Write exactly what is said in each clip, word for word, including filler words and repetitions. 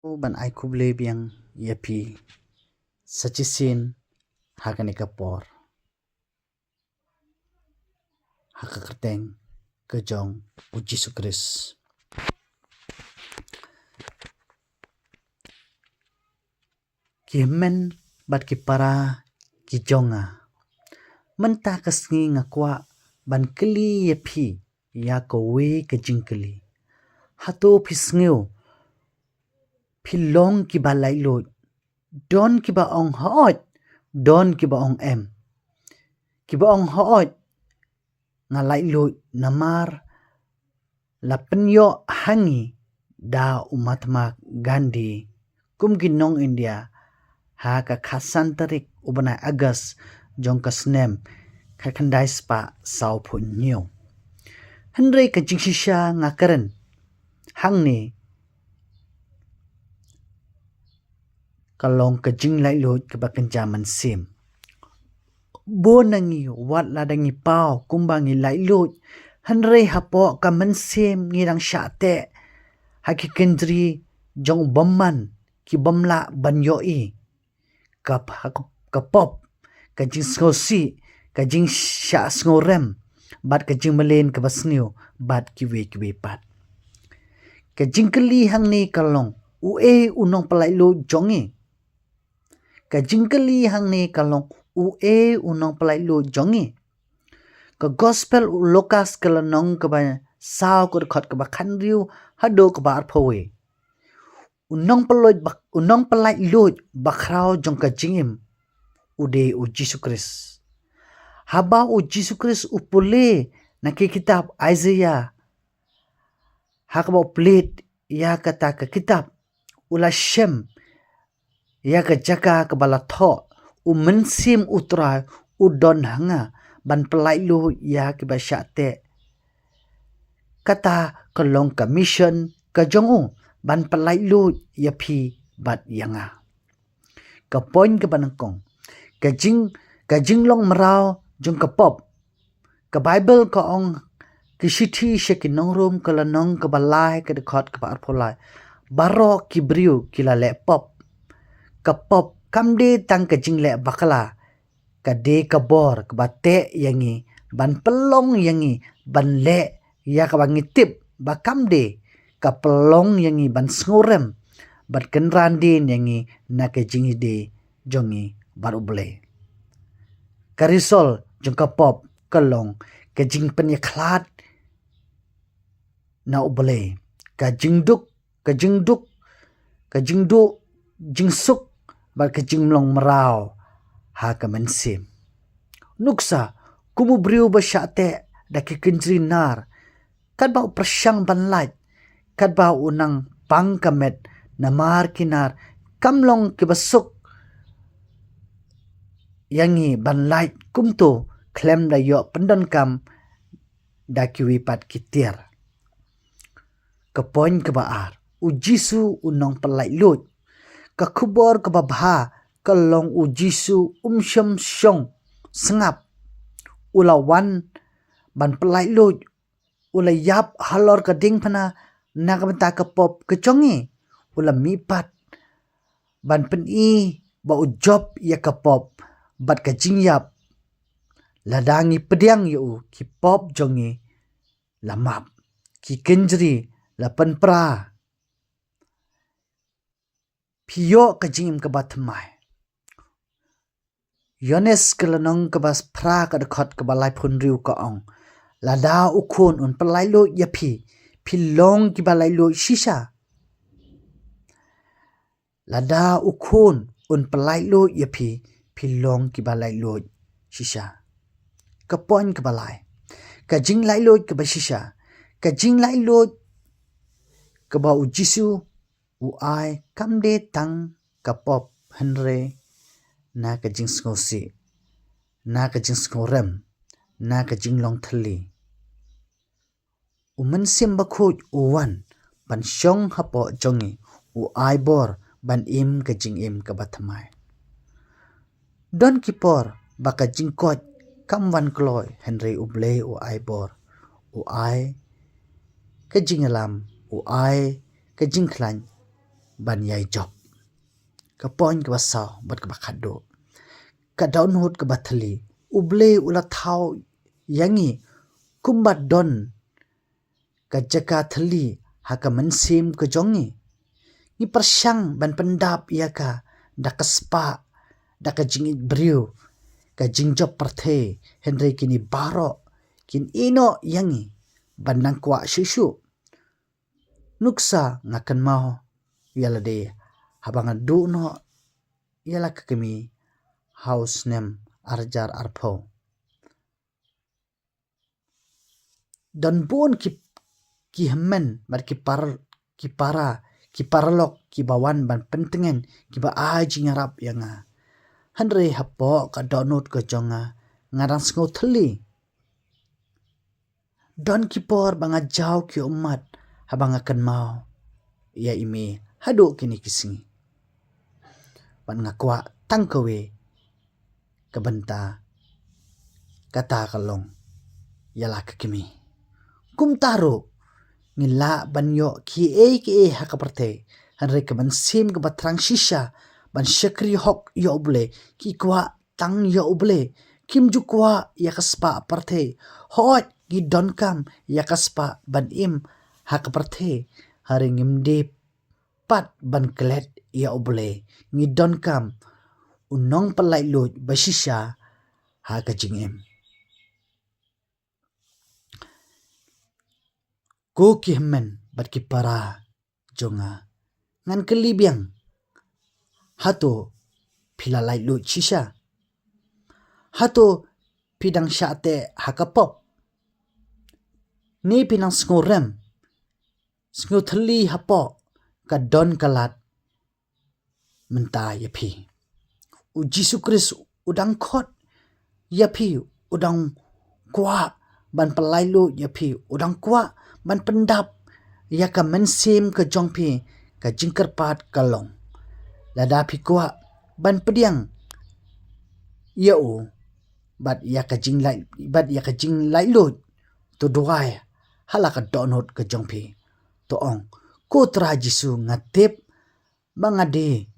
Ban ai khublei biang ïa phi sa shisien ha kane ka por, ha ka kyrteng ka jong u Jisu Khrist. Ki hynmen bad ki para ki jong nga, mynta ka sngi nga kwah ban kylli ïa phi ïa kawei ka jingkylli. Hato phi sngew phi long kiba laitluid? Don kiba ong hooid, don kiba ong em. Kiba ong hooid, nga laitluid namar la pynïoh ha ngi da u Mahatma Gandhi kum ki nong India ha ka khatsan tarik u bnai August jong ka snem khatkhyndai spah sawphew hynñiew. Hynrei ka jingshisha nga kren hangne ka long ka jinglaitluid kaba kynja mynsiem. Bun na ngi wat lada ngi paw kumba ngi laitluid, hynrei hapoh ka mynsiem ngi dang shah teh ha ki kynjri jong u bymman, ki bym lah ban ïohi. Ka, ka, ka pop, ka jingsngewsih, ka jingshah sngewrem, bad ka jingmlien kaba sniew, bad kiwei kiwei pat. Ka jingkylli hangne ka long, uei u nongpynlaitluid jong ngi? Ka jingkylli hangne ka long, uei u nongpynlaitluid jong ngi? Ka Gospel u Lukas ka lynnong kaba saw, ka dkhot kaba khathynriew haduh kaba arphew wei. U nongpynluid ba, u nongpynlaitluid bakhraw jong ka jingim u dei u Jisu Khrist. Haba u Jisu Khrist u pule na ki kitab Isaiah, ha kaba u plie ïa kata ka kitab, u la shem ïa ka jaka kaba la thoh, u Mynsiem u Trai u don ha nga ban pynlaitluid ïa kiba shah teh. Kata ka long ka mission ka jong u, ban pynlaitluid ïa phi bad ïa nga. Ka point kaba nyngkong, ka jing, ka jinglong mraw jong ka pop. Ka Baibl ka ong, ki shithi sha ki nong Rom ka lynnong kaba lai, ka dkhot kaba arphew lai, baroh ki briew ki la leh pop. Ka pop kam dei tang ka jingleh bakla, ka dei ka bor kaba teh ïa ngi ban pynlong ïa ngi ban leh ïa kaba ngi tip ba kam dei, ka pynlong ïa ngi ban sngewrem bad kynran dien ïa ngi na ka jingïadei jong ngi bad U Blei. Ka result jong ka pop ka long ka jingpynïakhlad na U Blei, ka jingduk, ka jingduk, ka jingduh jingsuk bad ka jinglong mraw ha ka mynsiem. Nuksa, kum u briew ba shah teh da ki kynjri nar, katba u pyrshang ban lait, katba u nang pang ka met, namar ki nar kam long kiba suk ïa ngi ban lait kumto khlem da ïoh pyndonkam da kiwei pat ki tiar. Ka point kaba ar, U Jisu u nongpynlaitluid. Ka khubor kaba bha ka long U Jisu um shym shong sngap. U la wan ban pynlaitluid, u la ïap halor ka diengphna na ka bynta ka pop ka jong ngi. U la mihpat ban pyni ba u jop ïa ka pop bad ka jingïap. Lada ngi pdiang ïa u, ki pop jong ngi la map, ki kynjri la pynpra. Phi ïoh ka jingim kaba thymmai. Ïoannis ka lynnong kaba phra ka dkhot kaba laiphew hynriew ka ong, lada U Khun un pynlaitluid ïa phi, phi long kiba laitluid shisha. Lada U Khun un pynlaitluid ïa phi, phi long kiba laitluid shisha. Ka point kaba lai, ka jinglaitluid kaba shisha, ka jinglaitluid kaba U Jisu u ai kam dei tang ka pop hynrei na ka jingsngewsih, na ka jingsngewrem, na ka jinglong thylli. U Mynsiem Bakhuid u wan ban shong hapoh jong ngi, u ai bor ban im ka jingim kaba thymmai. Don ki por ba ka jingkoit kam wan kloi hynrei U Blei u ai bor, u ai ka jingïalam, u ai ka jingkhlaiñ ban ïai jop. Ka point kaba saw bad kaba khatduh. Ka dohnud kaba thylli. U Blei u la thaw ïa ngi kumba don ka jaka thylli ha ka mynsiem ka jong ngi. Ngi pyrshang ban pyndap ïa ka da ka spah, da ka jingïeit briew, ka jingjop pyrthei, hynrei kine baroh kin ïehnoh ïa ngi ban nang kwah shuh shuh. Nuksa nga kynmaw ïa lade haba nga duh noh ïa la ka kmie ha u snem ar hajar arphew. Don bun ki, ki hynmen bad ki par, ki para, ki paralok kiba wan ban pyntngen, kiba ai jingïarap ïa nga. Hynrei hapoh ka dohnud ka jong nga, nga dang sngew thylli. Don ki por ba nga jaw ki ummat haba nga kynmaw ïa i mei haduh kine ki sngi. Bad nga kwah tang kawei ka bynta, kata ka long ïa la ka kmie. Kumta ruh ngi lah ban ïoh kiei kiei ha ka pyrthei, hynrei ka mynsiem kaba thrang shisha ban shakri hok ïa U Blei, ki kwah tang ïa U Blei, kim ju kwah ïa ka spah pyrthei. Hooid, ngi donkam ïa ka spah ban im ha ka pyrthei, hynrei ngim dei pat ban klet ïa U Blei. Ngi donkam u nongpynlaitluid ba shisha ha ka jingim. Ko ki hynmen bad ki para jong nga, ngan kylli biang, hato phi la laitluid shisha? Hato phi dang shah teh ha ka pop? Ne phi nang sngew rem, sngew thylli hapoh ka don ka lad mynta ïa phi? U Jisu Khrist u dang khot ïa phi, u dang kwah ban pynlaitluid ïa phi, u dang kwah ban pyndap ïa ka mynsiem ka jong phi. Ka jingkyrpad ka long, lada phi kwah ban pdiang ïa u bad ïa ka jinglait, bad ïa ka jinglaitluid, to duwai ha la ka dohnud ka jong phi, to ong, Ko Trai Jisu, nga tip ba nga dei,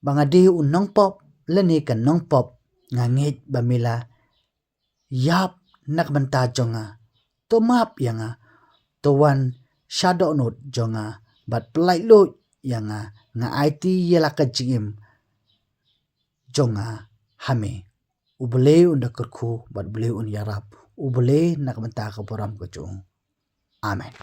ba nga dei u nongpop lane ka nongpop. Nga ngeit ba me la ïap na ka bynta jong nga. To map ïa nga, to wan sha dohnud jong nga bad pynlaitluid ïa nga. Nga aiti ïa la ka jingim jong nga ha me. U Blei un da kyrkhu bad U Blei un ïarap. U Blei na ka bynta ka burom ka jong u. Amen.